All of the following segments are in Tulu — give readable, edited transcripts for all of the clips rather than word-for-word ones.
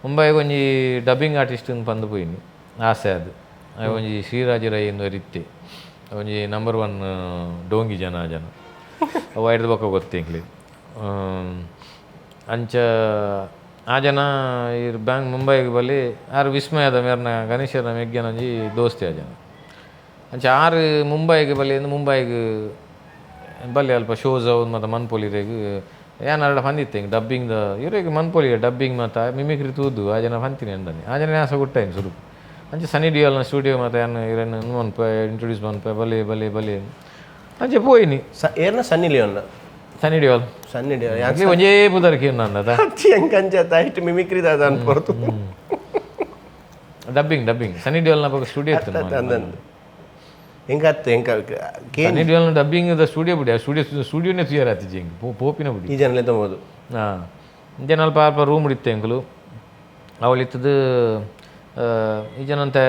ಮುಂಬೈಗೆ ಒಂಜಿ ಡಬ್ಬಿಂಗ್ ಆರ್ಟಿಸ್ಟ್ ಪಂದ್ ಪೋಯಿನಿ ಆಸೆ ಅದು. ಒಂಜಿ ಶ್ರೀರಾಜ ರೈ ಇಂದು ಇತ್ತೆ ಒಂಜಿ ನಂಬರ್ ಒನ್ ಡೋಂಗಿ ಜನ ಆ ಜನ, ಅವು ಐಡ್ದ್ ಬೊಕ್ಕ ಗೊತ್ತು ಎಂಕ್ಲೆ. ಅಂಚ ಆ ಜನ ಇರ್ ಬ್ಯಾಂಕ್ ಮುಂಬೈಗೆ ಬಲ್ಲಿ ಆರ್ ವಿಸ್ಮಯದ ಮೇರ್ನ ಗಣೇಶನ ಮೆಗ್ಯನ ಒಂಜಿ ದೋಸ್ತಿ ಆ ಜನ. ಅಂಚ ಆರ್ ಮುಂಬೈಗೆ ಬಲ್ಲಿ ಇಂದು ಮುಂಬೈಗ್ ಬಲ್ಲಿ ಅಲ್ಪ ಶೋಸ್ ಅವು ಮತ್ತು ಮನ್ಪೊಲಿರೆಗ್ ಯಾನ್ ಅರಡ ಪಂದಿತ್ತೆ ಹಿಂಗೆ ಡಬ್ಬಿಂಗ್ the ಇರೆಗ್ ಮನ್ಪೊಲಿ dubbing ಮಾತ ಮಿಮಿಕ್ರಿ ತೂದು ಆ ಜನ ಪಂತಿನಿ ಅಂದಾನೆ. ಆ ಜನ ಆಸೆ ಗುಟ್ಟಾಯಿನ ಸುರುಕು. ಅಂಚ ಸನಿ ಡಿಯೋಲ್ನ ಸ್ಟುಡಿಯೋ ಮಾತ ಯಾನ್ ಇರೆನ್ ಮನ್ಪೆ ಇಂಟ್ರೊಡ್ಯೂಸ್ ಮನ್ಪೆ ಬಲಿ ಬಲಿ ಬಲಿ ಅಂಚೆ ಪೋಯಿನಿ. ಏರ್ನ ಸನ್ನಿ ಲಿಯೋನ್ನ? ಸನಿ ಡಿಯೋಲ್. ಸನ್ನಿ ಡಿಯೋಲ್ ಯಾನ್. ಅಕ್ಲೆ ಒಂಜೇ ಪುದರ್ ಕೇಂದ. ಎಂಕಂಚ ಐಟ್ ಮಿಮಿಕ್ರಿ ದಾದ ಅನ್ಪೊರ್ತು. ಡಬ್ಬಿಂಗ್ ಡಬ್ಬಿಂಗ್ ಸನಿ ಡಿಯೋಲ್ನ ಪಕ್ಕ ಸ್ಟುಡಿಯೋ ಇತ್ತು. ಅಂದಂದು ಎಂಕತ್ತು ಎಂಕ ಕೇನ್. ಸನಿ ಡಿಯೋಲ್ನ dubbing the studio ಬಿಡಿ, ಆ ಸ್ಟುಡಿಯೋ ಸ್ಟುಡಿಯೋನೇ ತುಯರ್ ಆತಿಜಿ ಎಂಕ್ ಪೋಪಿನ ಬಿಡಿ. ಈ ಜನ ತೊಂಬೋದು. ಹಾಂ, ಇಂಚ ಅಲ್ಪ ಅಲ್ಪ ರೂಮ್ ಇತ್ತು ಎಂಕುಲು ಅವಳಿತ್ತದು. ಈ ಜನ ಅಂತೆ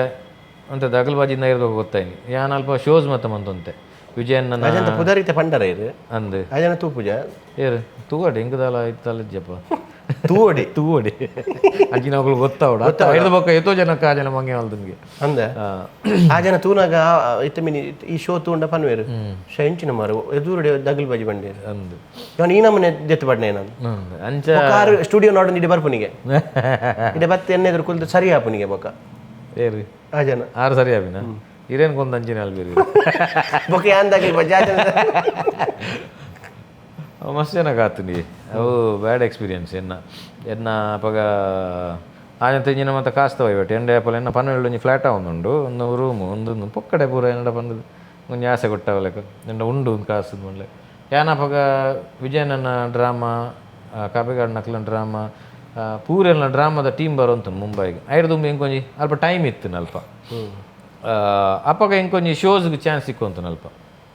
ಅಂತೆ ದಗಲ್ಬಾಜಿಂದ ಇರೋದು ಗೊತ್ತಾಯ್ನಿ. ಯಾನ್ ಅಲ್ಪ ಶೋಸ್ ಮತ್ತೆ ಮಂತೊಂತೆ ವಿಜಯನ್ನ. ಅಜಂತ ಪುದರಿತೆ ಪಂಡರ ಇರು. ಅಂದ್. ಅಜನ ತೂಪುಜ. ಏರು ತೂವಡೆ ಎಂಕುದಾಲ ಇತ್ತಲ್ಲ ಜಪ್ಪ. ತೂವಡಿ. ತೂವಡೆ ಅಂಚಿನ ಅವುಗಳು ಗೊತ್ತಾವಡ ಐದು ಬೊಕ್ಕ ಎತ್ತೋ ಜನಕ್ಕೆ ಆ ಜನ ಮಂಗೆ ಮಲ್ದನ್ಗೆ. ಅಂದ ಆ ಜನ ತೂನಾಗ ಇತ್ತ ಮಿನಿ ಈ ಶೋ ತೂಂಡ ಪನ್ವೇರು ಶೆಂಚಿನ ಮಾರು ಎದುರುಡೆ ದಗಲ್ ಬಾಜಿ ಬಂಡೇರು. ಅಂದ್. ನಾನು ಈ ನಮ್ಮನೆ ದೆತ್ತು ಪಡ್ನೆ ನಾನು. ಅಂದ್ ಅಂಚ. ಕಾರ್ ಸ್ಟುಡಿಯೋ ನೋಡೊಂದು ಇಡೆ ಬರ್ಪುನಿಗೆ ಇಡೆ ಬತ್ತೆ ಎಣ್ಣೆ ಎದುರು ಕುಲ್ದು ಸರಿ ಆಪುನಿಗೆ ಬೊಕ್ಕ. ಏರು? ಆ ಜನ. ಆರು ಸರಿ ಆಪಿನ ಇರೇನು ಕೊಂದು ಅಂಚಿನ ಅಲ್ಬೇರು. ಬೊಕ್ಕ ಯಾನ್ ದಗಲ್ ಬಾಜಿ ಆ ಜನ. ಅವು ಮಸ್ತ್ ಜನಕ್ಕೆ ಆತುಂಡಿ, ಅವು ಬ್ಯಾಡ್ ಎಕ್ಸ್ಪೀರಿಯನ್ಸ್. ಎನ್ನ ಎನ್ನ ಅಪಗ ಆಂಜ ತೆಂಜಿನ ಮತ್ತೆ ಕಾಸ್ತ ಬಟ್ ಎಂಡೆ ಆಪಲ್ ಎನ್ನ ಪನ್ನೆರಡು ಒಂಜಿ ಫ್ಲ್ಯಾಟ್ ಉಂಡು, ಒಂದು ರೂಮು ಒಂದು ಒಂದು ಪೊಕ್ಕಡೆ ಪೂರ ಎನ್ನಡ ಪಂದ್ ಒಂಜಿ ಆಸೆ ಕೊಟ್ಟವಲೆಕ ಎಂಡ ಉಂಡು ಒಂದು ಕಾಸು ಪಂಡ್ಲೆ. ಯಾನ್ ಅಪಗ ವಿಜಯನನ್ನ ಡ್ರಾಮಾ, ಕಾಪಿಕಾಡ್ ನಕ್ಲನ ಡ್ರಾಮಾ, ಪೂರೆಲ್ಲ ಡ್ರಾಮಾದ ಟೀಮ್ ಬರೋಂತು ಮುಂಬೈಗೆ. ಐಡ್ದು ಎಂಕೊಂಜಿ ಅಲ್ಪ ಟೈಮ್ ಇತ್ತು ಅಲ್ಪ. ಅಪಗ ಎಂಕೊಂಜಿ ಶೋಸ್ಗೆ ಚಾನ್ಸ್ ಸಿಕ್ಕೊಂತು ಅಲ್ಪ.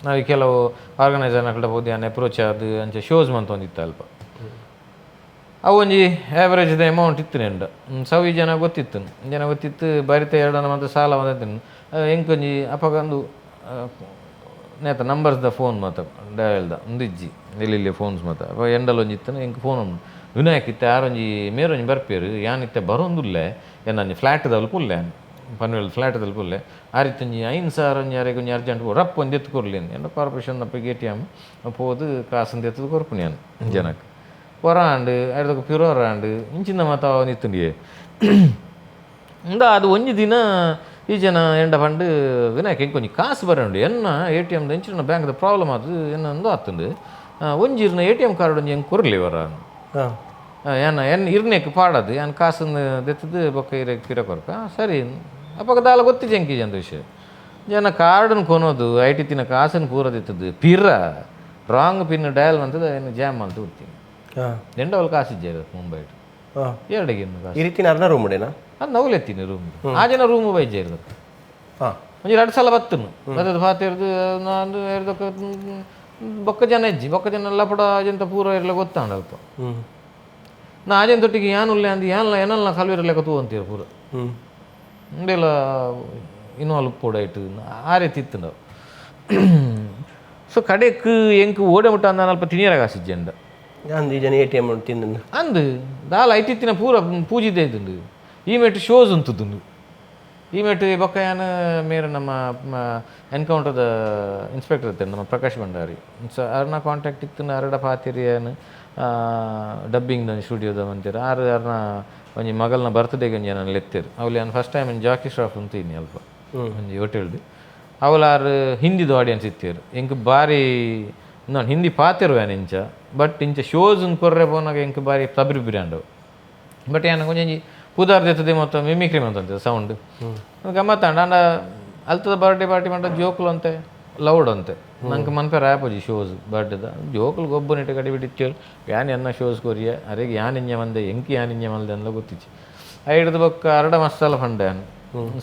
ನಾವು ಈ ಕೆಲವು ಆರ್ಗನೈಸರ್ ನಕಲ್ಡ ಪೋದು ಯಾನ್ ಅಪ್ರೋಚ್ ಆದ್ ಅಂಚ ಶೋಸ್ ಮಂತೊಂದಿತ್ತು ಅಲ್ಪ. ಅವು ಒಂಜಿ ಆ್ಯಾವ್ರೇಜ್ ದ ಅಮೌಂಟ್ ಇತ್ತು ನೆಂಡ ಸವಿ ಜನ ಗೊತ್ತಿತ್ತು, ಜನ ಗೊತ್ತಿತ್ತು. ಬರಿತ ಎರಡನ ಮಾತ್ರ ಸಾಲ ಬಂದಿತ್ತು ಎಂಕೊಂಜಿ ಅಪಗ ಒಂದು ನೇತ numbers the phone ಮಾತ ಡಯಲ್ದ ಒಂದು ಇಜ್ಜಿ ಎಲ್ಲಿ ಫೋನ್ಸ್ ಮಾತ. ಅಪ್ಪ ಎಂಡಲ್ ಒಂಜಿ ಇತ್ತು ಎಂಕ್ ಫೋನ್ ಉಂಡು. ವಿನಾಯಕ್ ಇತ್ತೆ ಆರೊಂಜಿ ಮೇರೊಂಜಿ ಬರ್ಪೇರು, ಯಾನ್ ಇತ್ತೆ ಬರೋಂದುಲ್ಲೆ, ಎನ್ನೊಂಜಿ ಫ್ಲ್ಯಾಟ್ ಪುಲ್ಲೆ ಪನ್ವೇಲ್ ಫ್ಲ್ಯಾಟ್ ಪುಲ್ಲೆ ಆ ರೀತಿ ಒಂಜಿ 5000 ಒಂಜಿ ಅರೆಗ್ ಒಂಜಿ ಅರ್ಜೆಂಟ್ ರಪ್ ಒಂಜಿ ಎತ್ತು ಕೊರ್ಲಿ. ಎಂಡ ಕಾರ್ಪೊರೇಷನ್ ಅಪ್ಪ A T M ಪೋದು ಕಾಸು ಎತ್ತದು ಕೊರ್ಪುನಿ ಯಾನ್ ಜನಕ್ಕೆ. ಹೊರ ಆಂಡ್ ಐಡ್ದೊಕ ಪಿರೋರ್ ಆಂಡ್ ಇಂಚಿನ ಮಾತ ನಿತ್ತುಂಡಿಯೇ ಇಂದ. ಅದು ಒಂಜಿ ದಿನ ಈ ಜನ ಎಂಡ ಪಂಡು, ವಿನಾಯಕ್ ಎಂಕೊಂಜಿ ಕಾಸು ಬರಂಡು, ಎನ್ನ A T M ಎಂಚಿನ ಬ್ಯಾಂಕ್ದ ಪ್ರಾಬ್ಲಮ್ ಅದು ಎನ್ನ ಅಂದು ಆತುಂಡು, ಒಂಜಿ ಇರ್ನ A T M card ಒಂಜಿ ಎಂಕ್ ಕೊರ್ಲಿ ವರ. ಏನ ಎನ್ ಇರ್ನೆಕ್ ಪಾಡದು ಯಾನ್ ಕಾಸನ್ನು ದೆತ್ತದು ಬೊಕ್ಕ ಇರೆಗ್ ಪಿರ ಕೊರ್ಕ. ಸರಿ ಅಪಗ ದಾಲ ಗೊತ್ತಿಜಿ ಎಂಕ್ ಅಂತ ವಿಷಯ. ಜನ ಕಾರ್ಡನ್ ಕೊನೋದು I T ತಿನ್ನ ಕಾಸನ್ನು ಪೂರ ದೆತ್ತದು ಪಿರ wrong pin dial ಮಂತದ ಏನು ಜಾಮ್ ಅಂತ ಬಿಡ್ತೀನಿ. ಎಂಡ ಅವಳು ಕಾಸು ಇಜ್ಜೆ ಮುಂಬೈಡ್. ಎರಡಿಗೆ ಇನ್ನು ಕಾಸು. ಈ ರೀತಿ ಅರ್ನ ರೂಮ್ ಉಡೇನಾ? ಅದು ನವ್ಲೆತ್ತೀನಿ ರೂಮ್, ಆ ಜನ ರೂಮ್ ಬೈಜೆ ಇರ್ಬೇಕು. ಒಂಜಿ ಎರಡು ಸಲ ಬತ್ತನು ಬತ್ತದ ಪಾತೆರ್ದು ನಾನು ಎರ್ದೊಕ್ಕ ಬೊಕ್ಕ ಜನ ಇಜ್ಜಿ ಬೊಕ್ಕ ಜನ ಎಲ್ಲ ಪಡ ಅಜಂತ ಪೂರ ಇರ್ಲ ಗೊತ್ತಾಂಡ ಅಲ್ಪ. ನಾ ಆಜನ್ ತೊಟ್ಟಿಗೆ ಯಾನ್ ಉಲ್ಲೆ ಅಂದ್ ಯಾನ್ಲ ಏನಲ್ಲ ಕಲ್ವಿರ ಲೆಕ್ಕ ತೂ ಅಂತೀರ ಪೂರ. ಉಂದೆಲ್ಲ ಇನ್ವಾಲ್ವ್ ಉಪ್ಪೋಡಾಯ್ತು ಆ ರೀತಿ ಇತ್ತು ನಾವು. ಸೊ ಕಡೆಕ್ ಎಂಕ್ ಓಡೆ ಮುಟ್ಟ ಅಂದ ಅಲ್ಪ ತಿನಿಯರ ಕಾಸಿಜ್ಜೆಂಡ. ಅಂದು ಈ ಜನ A T M ತಿಂದು. ಅಂದ್ ದಾಲ ಐಟಿತ್ತಿನ ಪೂರ ಪೂಜಿದೆ ಇದ್ದುಂಡು. ಈ ಮೇಟ್ ಶೋಸ್ ಉಂತುದುಂಡು ಈ ಮೇಟ್ ಬೊಕ್ಕ ಯಾನ್ ಮೇರೆ ನಮ್ಮ ಎನ್ಕೌಂಟರ್ದ ಇನ್ಸ್ಪೆಕ್ಟರ್ ಇತ್ತೇನೆ ನಮ್ಮ ಪ್ರಕಾಶ್ ಭಂಡಾರಿ ಸೊ ಅರ್ನ ಕಾಂಟ್ಯಾಕ್ಟ್ ಇತ್ತು. ಅರಡ ಪಾತಿರಿ ಯಾನ್ ಡಬ್ಬಿಂಗ್ ಸ್ಟುಡಿಯೋದ ಮಂತೀರ ಆರು ಅರ್ನ ಒಂಜಿ ಮಗಲ್ನ ಬರ್ತ್ಡೇಗೆ ಒಂಜಿ ನಾನು ಲೆತ್ತೇರು. ಅವಳು ಯಾನ್ ಫಸ್ಟ್ ಟೈಮ್ ಒಂಜಿ ಜಾಕಿ ಶ್ರಾಫ್ ಉಂತೀನಿ ಅಲ್ಪ ಒಂಜಿ ಹೋಟೆಲ್ದು. ಅವಳು ಆರು ಹಿಂದಿದು ಆಡಿಯನ್ಸ್ ಇತ್ತೇರು. ಎಂಕ್ ಬಾರಿ ನಾನು ಹಿಂದಿ ಪಾತೆರುವೇನು ಇಂಚ, ಬಟ್ ಇಂಚ ಶೋಸ್ ಕೊರ್ರೆ ಪೋನಾಗ ಎಂಕ್ ಬಾರಿ ತಬ್ರಿ ಬಿರಾಂಡವು. ಬಟ್ ಯಾನ್ ಒಂಜಿ ಪುದಾರ್ ದೆತ್ತದೆ ಮೊತ್ತ ಮಿಮಿಕ್ರಿ ಮಂತಂತೆ ಸೌಂಡ್ ಗಮ್ಮತ್ತಾಂಡ. ಅಂಡ ಅಲ್ತದ ಬರ್ಡೇ ಪಾರ್ಟಿ ಮಂಟ ಜೋಕುಲು ಅಂತೆ ಲೌಡ್ ಅಂತೆ ನಂಗೆ ಮನ್ಪೆರ ಆಪುಜಿ ಶೋಸ್ ಬರ್ಡೇದ. ಜೋಕುಲು ಗೊಬ್ಬು ನೆಟ್ಟು ಕಡಿ ಬಿಟ್ಟಿತ್ತೇರು. ಯಾನ್ ಎನ್ನ ಶೋಸ್ ಕೊರಿಯ ಅರೆಗೆ ಯಾನ್ ಇಂಜ ಮಂದೆ ಎಂಕ್ ಯಾನ್ ಇಂಜ ಮಲ್ದೆ ಅಂದ್ಲ ಗೊತ್ತಿಚ್ಚಿ. ಐಡ್ದು ಬೊಕ್ಕ ಅರಡ ಮಸ್ತಾಲ ಫಂಡ ಯಾನ್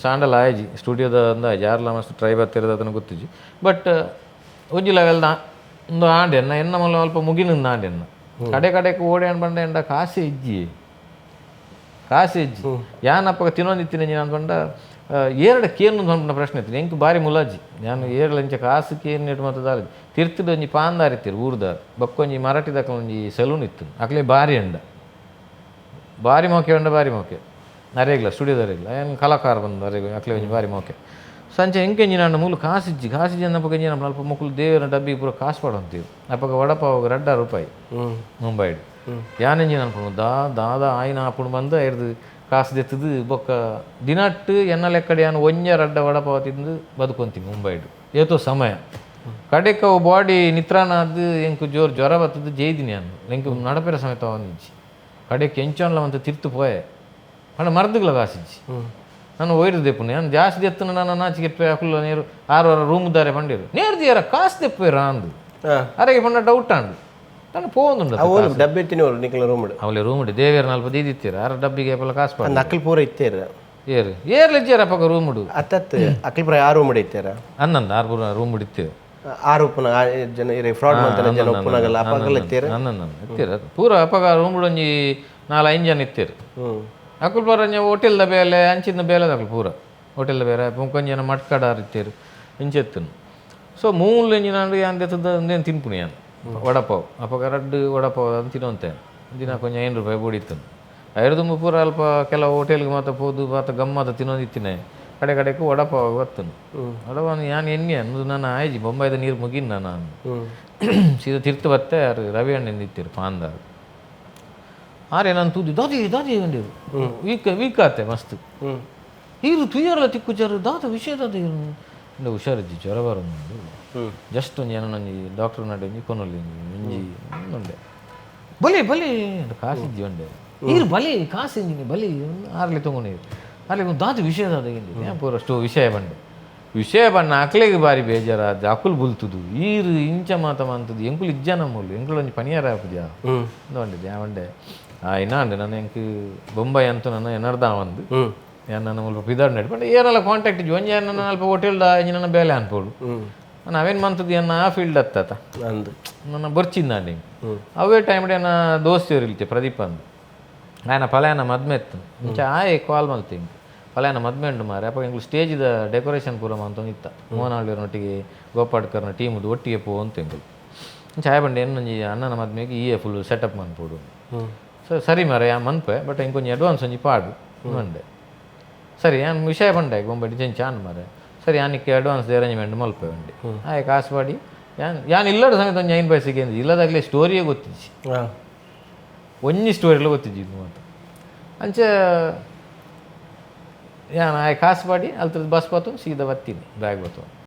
ಸಾಂಡಲ ಆಯ್ಜಿ ಸ್ಟುಡಿಯೋದ ಅಂದ ಯಾರ್ಲ ಮಸ್ತ್ ಟ್ರೈ ಬರ್ತಿರೋದು ಅದನ್ನು ಗೊತ್ತಿಜ್ಜಿ. ಬಟ್ ಒಂಜಿ ಲೆವೆಲ್ದ ಒಂದು ಆಂಡೆ ಎನ್ನ ಎನ್ನ ಮಲ್ಲ ಅಲ್ಪ ಮುಗಿನಿಂದ ಆಂಡೆ ಎನ್ನ ಕಡೆ ಕಡೆಗೆ ಓಡಿ ಬಂಡ ಎಂಡ ಕಾಸೆ ಇಜ್ಜಿ ಕಾಸೆ ಇಜ್ಜಿ. ಯಾನ್ ಅಪ್ಪಗ ತಿನ್ನೊಂದಿತ್ತಿನ ನಾನು ಪಂಡ ಏರಡ ಕೇನು ಪನ್ಪುನ ಪ್ರಶ್ನೆ ಇತ್ತು ಎಂಕ್ ಬಾರಿ ಮುಲಾಜಿ. ಯಾನ್ ಏರಲ ಇಂಚ ಕಾಸು ಕೇನ್ ನೆಟ್ ಮಾತ ದಾಲ ತಿರ್ತದ ಒಂಜಿ ಪಾಂದಾರ್ ಇತ್ತೀರು ಊರ್ದಾರ್ ಬೊಕ್ಕ ಒಂಜಿ ಮರಾಠಿ ದಕ್ಕ ಒಂಜಿ ಸೆಲೂನ್ ಇತ್ತು ಅಕ್ಲೆ ಬಾರಿ ಎಂಡ. ಬಾರಿ ಮೋಕೆ ಉಂಡ ಬಾರಿ ಮೋಕೆ ಅರೇಗ್ಲ ಸ್ಟುಡಿಯೋದ ಅರೇಗ್ಲ ಏನು ಕಲಾಕಾರ ಬಂದು ಅರೇಗ ಅಕ್ಲೆ ಒಂಜಿ ಬಾರಿ ಮೋಕೆ ಸಂಚೆ ಎಂಕೆಂಜಿನ ಮೂಲು ಕಾಸಿಜ್ಜಿ ಕಾಸಿಜ್ಜಿ ಅನ್ನಪಗ ಎಂಜಿನ ಅಲ್ಪ ಮೊಕುಲು ದೇವರ ಡಬ್ಬಿ ಪೂರ ಕಾಸು ಪಾಡಂತೀವಿ ಅಪ್ಪಗ ವಡಪಾವ್ 2 ರೂಪಾಯಿ ಮುಂಬೈಡ್ ಯಾನೆಂಜಿನ ಅನ್ಪುಂಡು ದಾ ದಾದ ಆಯ್ನ ಆಪುಂಡು ಬಂದು ಐರ್ದು ಕಾಸು ದೆತ್ತದು ಬೊಕ್ಕ ದಿನಟ್ಟು ಎನ್ನ ಲೆಕ್ಕಡೆ ಯಾನ್ ಒಂಜ ರಡ್ಡ ವಡಪಾವ್ ತಿಂದು ಬದುಕೊಂತೀನಿ ಮುಂಬೈಡ್ ಏತೋ ಸಮಯ ಕಡೆಕ್ ಅವು ಬಾಡಿ ನಿತ್ರಾಣ ಅದು ಎಂಕ್ ಜೋರು ಜ್ವರ ಬತ್ತದು ಜೈದಿನಿ ಅನ್ನು ಎಂಕ್ ನಡಪೆರ ಸಮೇತ ಅವಂದಿಜ್ಜಿ ಕಡೆಕ್ ಎಂಚೋನ್ಲ ಅಂತ ತಿರ್ತು ಪೋಯೆ ಪಂಡ ಮರ್ದುಗ್ಲ ಕಾಸಿಜ್ಜಿ ನಾನು ಒಯ್ದು ದೆಪ್ಪುನಿ ನಾನು ಜಾಸ್ತಿ ಎತ್ತನ ನಾನು ನಾಚಿಕೆ ಅಕುಲ ನೇರು ಆರು ವಾರ ರೂಮ್ ದಾರೆ ಪಂಡೀರು ನೇರು ದಿಯರ ಕಾಸು ದೆಪ್ಪೇರ ಅಂದು ಅರೆಗೆ ಪಂಡ ಡೌಟ್ ಆಂಡು ನಾನು ಪೋವೊಂದುಂಡು ಅವು ಡಬ್ಬಿ ಎತ್ತಿನ ನಿಕ್ಲ ರೂಮ್ ಅವಳೆ ರೂಮ್ ದೇವೇರ್ ನಲ್ಪ ದೀದಿತ್ತೀರ ಆರು ಡಬ್ಬಿಗೆ ಅಪಲ ಕಾಸು ಪಾಡು ಅಕ್ಕಲ್ ಪೂರ ಇತ್ತೇರ ಏರು ಏರ್ಲಿಜ್ಜಾರ ಅಪ್ಪಗ ರೂಮ್ ಉಡು ಅತ್ತತ್ ಅಕ್ಕಲ್ ಪೂರ ಆರು ರೂಮ್ ಇತ್ತೇರ ಅನ್ನಂದು ಆರು ಪೂರ ರೂಮ್ ಇಡ್ತೇವೆ ಆರು ಉಪ್ಪುನ ಜನ ಇರೆ ಫ್ರಾಡ್ ಮಾಡ್ತಾರೆ ಜನ ಉಪ್ಪುನಾಗಲ್ಲ ಅಪ್ಪಗಲ್ಲ ಇತ್ತೇರ ಅನ್ನಂದು ಇತ್ತೀರ ಪೂರ ಅಪ್ಪಗ ರೂಮ್ ಒಂಜಿ ನಾಲ್ ಐದು ಜನ ಇತ್ತೀರು ಅಕುಲ್ ಪೂರ ಹೋಟೆಲ್ದ ಬೇಲೆ ಅಂಚಿನ ಬೇಲೆ ಅಕುಲ್ ಪೂರ ಹೋಟೆಲ್ದ ಬೇರೆ ಮುಕ್ಕೊಂಜಿ ಜನ ಮಟ್ಕಡಾರ್ ಇತ್ತೀರು ಇಂಚೆತ್ತನು ಸೊ ಮೂಲು ಎಂಜಿನ ಯಾನ್ ದೆತ್ತದ ಒಂದೇನು ತಿನ್ಪುನಿ ಯಾನ್ ವಡಪಾವ್ ಅಪ್ಪಗ ರಡ್ಡು ವಡಪಾವ್ ಅಂತ ತಿನ್ನೋಂತೆ ದಿನ ಕೊಂಚ 5 ರೂಪಾಯಿ ಬೂಡಿತ್ತನು ಐರ್ದುಂಬು ಪೂರ ಅಲ್ಪ ಕೆಲವು ಹೋಟೆಲ್ಗೆ ಮಾತ ಪೋದು ಮಾತ ಗಮ್ಮತ ತಿನ್ನೋದಿತ್ತಿನ ಕಡೆ ಕಡೆಕು ವಡಪಾವ್ ಬತ್ತನು ವಡಪಾವ್ ಯಾನ್ ಎಣ್ಣೆ ಅನ್ನೋದು ನಾನು ಆಯ್ಜಿ ಬೊಂಬಾಯ್ದ ನೀರು ಮುಗಿನ ನಾನು ಸೀದಾ ತಿರ್ತು ಬತ್ತೆ ಯಾರು ರವಿ ಅಣ್ಣ ಇತ್ತೀರು ಪಾಂದಾರು ಆರೆ ನಾನು ತೂದಿ ದಾದಿ ದಾದಿ ಅಂದಿರು ವೀಕ್ ವೀಕ್ ಆತೆ ಮಸ್ತ್ ಈರು ತುಯ್ಯರಲ್ಲ ತಿಕ್ಕು ದಾದ ವಿಷಯ ದಾದ ಇಂದ ಹುಷಾರಿಜ್ಜಿ ಜ್ವರ ಬರೋದು ಜಸ್ಟ್ ಒಂಜಿ ಏನೋ ಒಂಜಿ ಡಾಕ್ಟರ್ ನಡೆ ಒಂಜಿ ಕೊನೊಲಿ ಒಂಜಿ ಉಂಡೆ ಬಲಿ ಬಲಿ ಅಂತ ಕಾಸಿಜ್ಜಿ ಉಂಡೆ ಈರು ಬಲಿ ಕಾಸಿಂಜಿನಿ ಬಲಿ ಆರ್ಲಿ ತೊಗೊಂಡು ಆರ್ಲಿ ಒಂದು ದಾದ ವಿಷಯ ದಾದ ಇಂದಿ ಪೂರ ಅಷ್ಟು ವಿಷಯ ಬಂಡೆ ವಿಷಯ ಬಣ್ಣ ಅಕ್ಲೆಗ್ ಬಾರಿ ಬೇಜಾರಾದ ಅಕುಲು ಬುಲ್ತುದು ಈರು ಇಂಚ ಮಾತ ಮಂತದು ಎಂಕುಲು ಇಜ್ಜ ನಮ್ಮುಲು ಎಂಕುಲು ಒಂಜಿ ಪನಿಯಾರ ಆಪುಜಾ ಉಂಡೆ ಉಂಡೆ ಆ ಇನ್ನ ಉಂಡೆ ನಾನು ಎಂಕ್ ಬೊಂಬೈ ಅಂತ ನಾನು ಎನರ್ದ ಒಂದು ಯಾನ್ ನನ್ನ ಮುಲ್ಪ ಪಿದಾಡ್ ನಡಿ ಬಟ್ ಏನೆಲ್ಲ ಕಾಂಟ್ಯಾಕ್ಟ್ ಇಜ್ಜಿ ಒಂಜಿ ನನ್ನ ಅಲ್ಪ ಹೋಟೆಲ್ ಇಂಜಿ ನನ್ನ ಬೇಲೆ ಅನ್ಪೋಡು ನಾನು ಅವೇನು ಮಂತದ್ದು ಎನ್ನ ಆ ಫೀಲ್ಡ್ ಅತ್ತತ ಅಂದು ನನ್ನ ಬರ್ಚಿಂದ ಅವೇ ಟೈಮ್ ನನ್ನ ದೋಸ್ತಿಯವರು ಇಲ್ತೆ ಪ್ರದೀಪ್ ಅಂದು ఆయన ಫಲಾನ ಮದ್ಮೆ ಇತ್ತು ಮುಂಚೆ ಆಯೆ ಕಾಲ್ ಮಲ್ತಿ ಫಲಾನ ಮದ್ಮೆ ಉಂಟು ಮಾರೆ ಅಪ್ಪ ಎಂಗ್ಲು ಸ್ಟೇಜ್ದ ಡೆಕೋರೇಷನ್ ಪೂರ ಮಂತೊಂದು ಇತ್ತ ಮೋಹನಾಳ್ಯವ್ರನೊಟ್ಟಿಗೆ ಗೋಪಾಡ್ಕರ್ನ ಟೀಮ್ದು ಒಟ್ಟಿಗೆ ಪೋ ಅಂತ ಎಂಕುಲು ಛಾಯ್ ಬಂಡೆ ಒಂಜಿ ಅಣ್ಣನ ಮದ್ಮೆಗೆ ಈಯೆ ಫುಲ್ ಸೆಟಪ್ ಮನ್ಪೋಡು ಸೊ ಸರಿ ಮಾರೆ ಯಾ ಮನ್ಪೆ ಬಟ್ ಇಂಕೊಂಚ ಅಡ್ವಾನ್ಸ್ ಒಂಜಿ ಪಾಡು ಮಂಡೆ ಸರಿ ಯಾನ್ ವಿಷಯ ಬಂಡೆ ಬೊಂಬೆ ಡಿಸೈನ್ ಚಾನ್ ಮಾರೆ ಸರಿ ಯಾನಿಕ್ಕೆ ಅಡ್ವಾನ್ಸ್ ಅರೇಂಜ್ಮೆಂಟ್ ಮಲ್ಪೆ ಉಂಡೆ ಆಯ್ ಕಾಸು ಪಾಡಿ ಯಾನ್ ಯಾನ್ ಇಲ್ಲಡ ಸಮೇತ ಒಂಜಿ ಐನ್ ಪೈಸೆಗೆ ಇಲ್ಲದಾಗಲೇ ಸ್ಟೋರಿಯೇ ಗೊತ್ತಿಜ್ಜಿ ಒಂಜಿ ಸ್ಟೋರಿಲ ಗೊತ್ತಿಜ್ಜಿ ಇದು ಮಾತ ಅಂಚೆ ಯಾನ್ ಆಯ್ ಕಾಸು ಪಾಡಿ ಅಲ್ತದ ಬಸ್ ಬತ್ತು ಸೀದಾ ಬತ್ತೀನಿ ಬ್ಯಾಗ್ ಬತ್ತು.